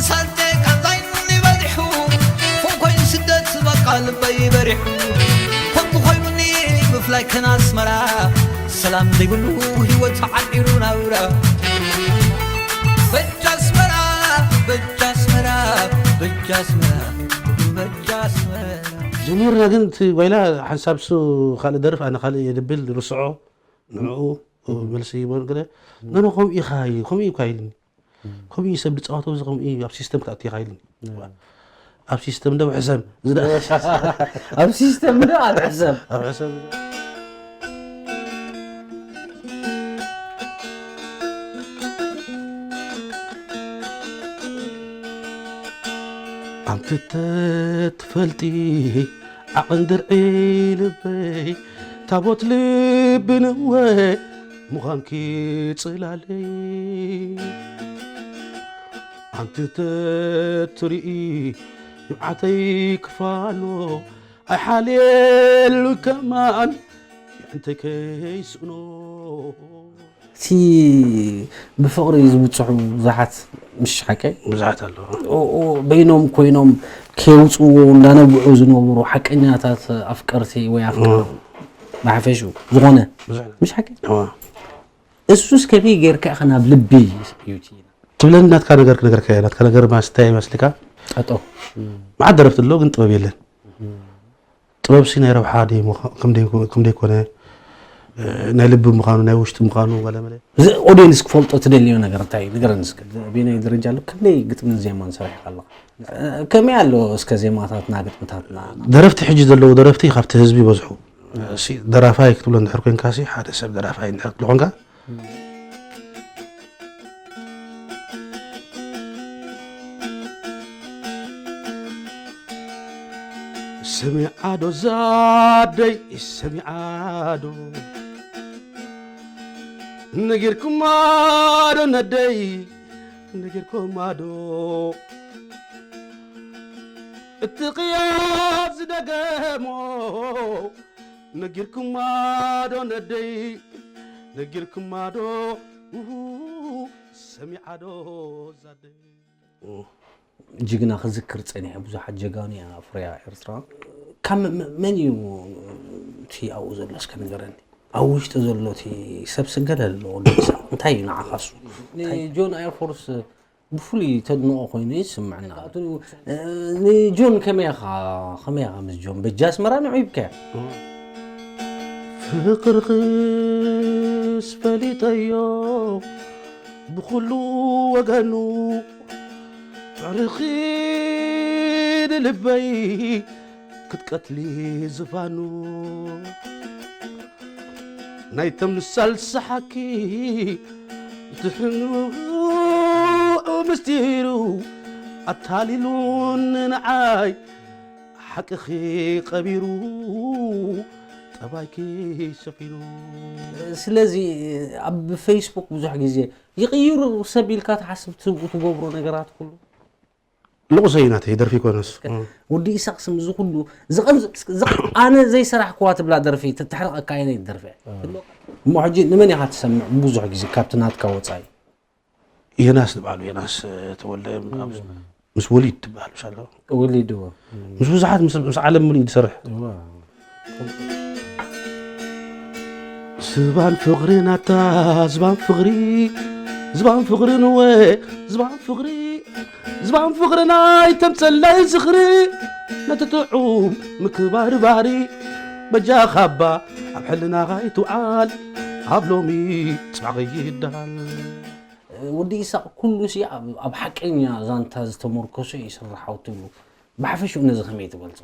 ሳልጠይ ቃንዛይኒ በዚሑ ፎንኮይን ስደት በቃ ልበይ በሪሑ ከምቲ ኮይኑኒ ብፍላይ ከን ኣስመራ ሰላም ዘይብሉ ህይወት ዓቂሩ ናብራ በጃ ኣስመራ በጃ ኣስመራ በጃ ኣስመራ በጃ ኣስመራ ጀሚርና ግን እቲ ጓይላ ሓንሳብ እሱ ካልእ ደርፍ ኣነ ካልእ እየ ድብል ርስዖ ንዕኡ መልሲ ይበል ገለ ነነ ከምኡ ኢኻ እዩ ከምኡ እዩ ኢልኒ ከምኡ እዩ ሰብ ዝፃወቶ እዚ ከምኡ እዩ ኣብ ሲስተም ክትኣቱ ኢኻ ኢልኒ ኣብ ሲስተም ዶ ሕሰም ዝዳ ኣብ ሲስተም ዶ ኣብ ሕሰም ኣብ ሕሰም ኣንተ ተትፈልጢ ዓቐን ድርዒ ልበይ ታቦት ልቢ ንወ ምዃንኪ ጽላለይ ኣንተ ተትርኢ ንብዓተይ ክፋኖ ኣይሓልየሉ ከማን የዕንተይ ከይስእኖ እቲ ብፍቕሪ ዝብፅሑ ብዙሓት ምሽ ሓቀይ ብዙሓት ኣለዎ በይኖም ኮይኖም ከየውፅዎ እንዳነብዑ ዝነበሩ ሓቀኛታት ኣፍቀርቲ ወይ ኣፍቀር ብሓፈሹ ዝኾነ ምሽ ሓቀይ እሱስ ከመይ ጌርካ ኢኻ ናብ ልቢ እዩ ትብለኒ ናትካ ነገር ክነገርካ እየ ናትካ ነገር ማስታይ መስልካ ጠጠው መዓት ደረፍቲ ኣሎ ግን ጥበብ የለን ጥበብ ሲ ናይ ረብሓ ድዩ ምዃ- ከም ደይ- ከም ደይኮነ እ፣ ናይ ልቢ ምዃኑ ናይ ውሽጢ ምዃኑ ዋላ መለ እዚ ኦዲየንስ ክፈልጦ ትደልዮ ነገር እንታይ እዩ ንገረኒ እስከ በየናይ ደረጃ ኣሎ ክንደይ ግጥምን ዜማን ሰሪሕካ ኣለኻ ከመይ ኣሎ እስከ ዜማታትና ግጥምታትና ደረፍቲ ሕጂ ዘለዉ ደረፍቲ ካብቲ ህዝቢ ይበዝሑ እ፣ ሲ- ደራፋይ ክትብሎ እንድሕር ኮንካ ሲ ሓደ ሰብ ደራፋይ እንድሕር ክትብሎ ኮንካ ሰሚዓዶ ዛደይ ሰሚዓዶ ነጊርኩማዶ ነደይ ነጊርኩማዶ እቲ ቅያት ዝደገሞ ነጊርኩማዶ ነደይ ነጊርኩማዶ ሰሚዓዶ ዛደይ ጅግና ክዝክር ፀኒሐ ብዙሓት ጀጋኑ እያ ኣፍርያ ኤርትራ ካብ መ- መ- መን እዩ እቲ ኣብኡ ዘሎ እስከ ንገረኒ ኣብ ውሽጢ ዘሎ እቲ ሰብ ስገለ ኣሎ ወዲ ኢሳቅ እንታይ እዩ ንዓኻሱ ንጆን ኤርፎርስ ብፍሉይ ተድንቆ ኮይኑ ይስምዐና ንጆን ከመይ ኢኻ ከመይ ኢኻ ምስ ጆን በጃ ኣስመራ ንዑ ይብከ ፍቅርኽስ ፈሊጠዮ ብኹሉ ወገኑ ትዕርኺ ንልበይ ክትቀትሊ ዝፋኑ ናይ ተምሳል ሰሓኪ ትሕኑ ምስጢሩ ኣታሊሉኒ ንዓይ ሓቅኺ ቀቢሩ ጠባይኪ ሸፊኑ ስለዚ ኣብ ፌስቡክ ብዙሕ ግዜ ይቕይሩ ሰብ ኢልካ ትሓስብ ትብኡ ትገብሮ ነገራት ኩሉ ልቑሰይ ናተይ ደርፊ ይኮነስ ወዲ ኢሳቅ ስም እዚ ኩሉ ዝቐን ኣነ ዘይሰራሕክዋ ትብላ ደርፊ ተሕርቐካ ኣየነይ ደርፊ እሞ ሕጂ ንመን ኢኻ ትሰምዕ ብዙሕ ግዜ ካብቲ ናትካ ወፃኢ የናስ ዝበዓሉ የናስ ተወልደ ምስ ወሊድ ትበሃል ምሻሎ ወሊድዎ ምስ ብዙሓት ምስ ምስ ዓለም ምሉእ ዝሰርሕ ዝባን ፍቕሪ ናታ ዝባን ፍቕሪ ዝባን ፍቕሪ ንወ ዝባን ፍቕሪ ዝባን ፍቕሪ ናይ ተምፀለይ ዝኽሪ ነቲ ጥዑም ምክባር ባህሪ በጃኻ እባ ኣብ ሕልናኻ ይትውዓል ኣብ ሎሚ ፅባቕ ይዳል ወዲ ኢሳቅ ኩሉ ሲ ኣብ ሓቀኛ ዛንታ ዝተመርኮሰ ይስርሓው ትብሉ ብሓፈሽኡ ነዚ ከመይ ትገልፆ